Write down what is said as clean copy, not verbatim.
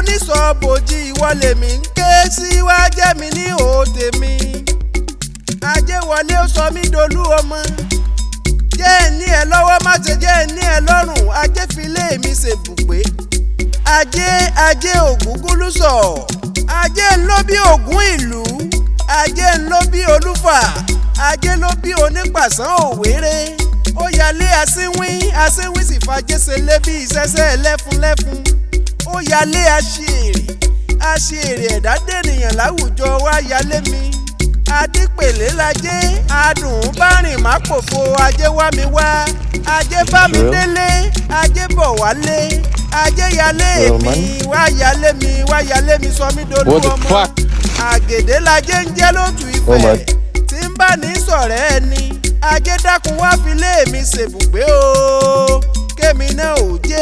Onísọ̀bòjì, ìwọ lèmi ń ké sí, wá jẹ́ mi ní òde mi. Ajé wọlé, ó sọ mí dolú ọmọ. Jẹ́ ẹ̀ ní ẹ lọ́wọ́, má ṣe jẹ́ ẹ̀ ní ẹ lọ́rùn. Ajé filé mi ṣèbùgbé. Ajé, ajé ògúngúlùsọ̀, ajé ló bí Ògún ìlú, ajé ló bí Olúfà, ajé ló bí Onípàṣán Òwéré. Ó yálé asínwín, asínwín sì fàjẹsẹ̀ lébi ìṣẹ́ṣẹ́ lẹ́fun lẹ́fun. Ó yálé aṣèrè, aṣèrè ẹ̀dá dènìyàn láwùjọ wá yálé mi. Adípèlé lajé, adùn bá rìn má pòfo. Ajé wá mi wá, ajé bá mi délé, ajé bọ̀ wálé, ajé yálé Real mi man. Wá yálé mi, wá yálé mi, sọ mí dolú What the ọmọ. fuck? Àgèdè lajé ń jẹ́ lótú Oh Ifẹ̀ tí ń bá ní sọ̀rẹ́ ẹni. Ajé, dákun, wá fi lé mi ṣèbùgbé o, kémi náà ò jẹ́.